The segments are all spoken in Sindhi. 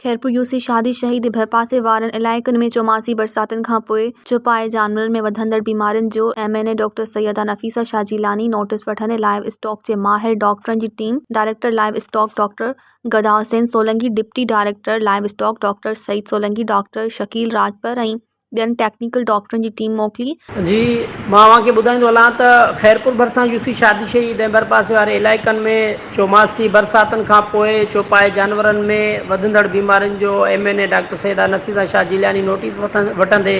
خيرپور يوسي شادي شهيد ڀرپاسي وارن علائقن ۾ چوماسي برساتن کانپوء چوپائي جانورن ۾ وڌندڙ بيمارين جو M N A doctor Syeda Nafisa Shah Jilani notice وٺندي لائيو اسٽاڪ جي ماهر ڊاڪٽرن جي team director livestock doctor Gada Hussain Solangi, deputy director livestock doctor Saeed Solangi, doctor Shakeel Rajpar ۽ ٻين ٽيڪنيڪل ڊاڪٽرن جي ٽيم موڪلي. جي مان اوهان کي ٻڌائيندو هلان ته خيرپور ڀرسان يوسي شادي شهيد ۽ ڀرپاسي واري علائقن ۾ چوماسي برساتن کان پوء چوپائي جانورن ۾ وڌندڙ بيمارين جو M N A doctor Syeda Nafisa Shah Jilani notice وٺندي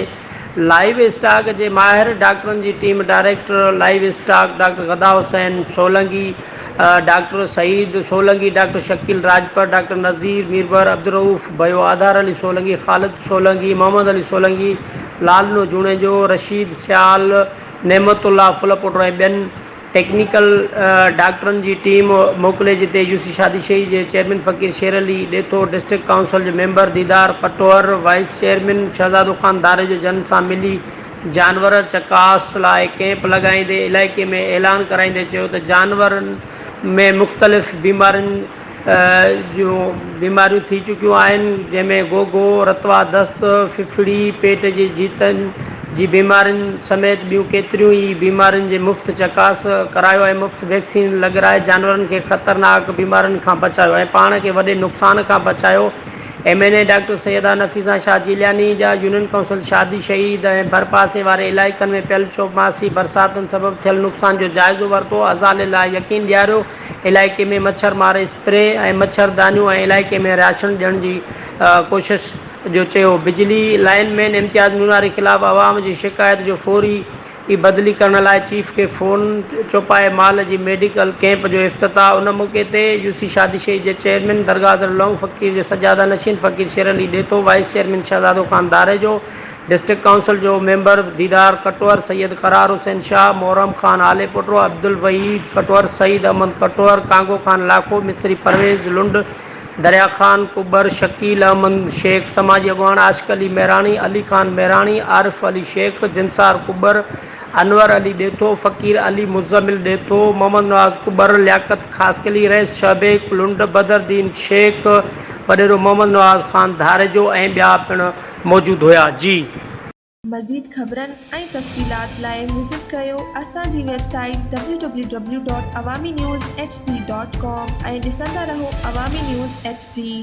لائيو اسٽاڪ جي ماهر ڊاڪٽرن جي team director livestock doctor Gada Hussain Solangi doctor Saeed Solangi, doctor Shakeel Rajpar, doctor Nazir Mirbahar, Abdul Rauf Bhayo, Adhar Ali Solangi, Khalid Solangi, Muhammad Ali Solangi, Lalno Junejo, Rasheed Sial, Nemat Ullah Phulpoto ۽ ٻين ٽيڪنيڪل ڊاڪٽرن جي ٽيم موڪلي جتي يوسي شادي شهيد جي chairman Faqir Sher Ali Detho, district council جو member Didar Katohar, vice chairman Shahzado Khan Dharejo جن سان ملي جانور چڪاس لاء ڪئمپ لڳائيندي علائقي ۾ اعلان ڪرائيندي چيو ته جانورن ۾ مختلف بيمارين جون بيماريون ٿي چڪيون آهن جنهن ۾ گوگو، رتوا دست، ڦڦڙي، پيٽ جي جيتن جي بيمارين سميت ٻيون ڪيتريون ئي بيمارين جي مفت چڪاس ڪرايو ۽ مفت ويڪسين لڳرائي جانورن کي خطرناڪ بيمارين کان بچايو ۽ پاڻ کي وڏي نقصان کان بچايو. M N A doctor Syeda Nafisa Shah Jilani جا يونين ڪائونسل شادي شهيد ۽ ڀرپاسي واري علائقن ۾ پيل چوماسي برساتن سبب ٿيل نقصان جو جائزو ورتو، ازالي لاء يقين ڏياريو، علائقي ۾ مڇر مار اسپري ۽ مڇر دانيون ۽ علائقي ۾ راشن ڏيڻ جي ڪوشش جو چيو، بجلي لائين مين امتياز نوناري خلاف عوام جي شڪايت جو فوري ئي بدلي ڪرڻ لاء چيف کي فون، چوپائي مال جي ميڊيڪل ڪئمپ جو افتتاح ان موقعي تي يوسي شادي شهيد جي چيئرمين درگاهه لئون فقير جو سجاده نشين Faqir Sher Ali Detho, vice chairman Shahzado Khan Dharejo, district council جو ميمبر ديدار ڪٽوهر، سيد قرار حسين شاهه، محرم خان هاليپوٽو، عبدالوحيد ڪٽوهر، سعيد احمد ڪٽوهر، ڪانگو خان لاکو، مستري پرويز لنڊ، دريا خان ڪٻر، شڪيل احمد شيخ، سماجي اڳواڻ عاشق علي مهراڻي، علي خان مهراڻي، عارف علي شيخ، جنسار ڪٻر، انور علي ڏيٿو، فقير علي مزمل ڏيٿو، محمد نواز ڪٻر، لياقت خاصخيلي، رئيس شهبيگ لنڊ، بدر الدين شيخ، وڏيرو محمد نواز خان ڌاريجو ۽ ٻيا پڻ موجود هيا. جي. مزيد خبرن ۽ تفصيلات لاء وزٽ ڪريو اسان جي website W W W dot Awami news H D dot com ۽ ڏسندا رهو عوامي نيوز ايڇ ڊي.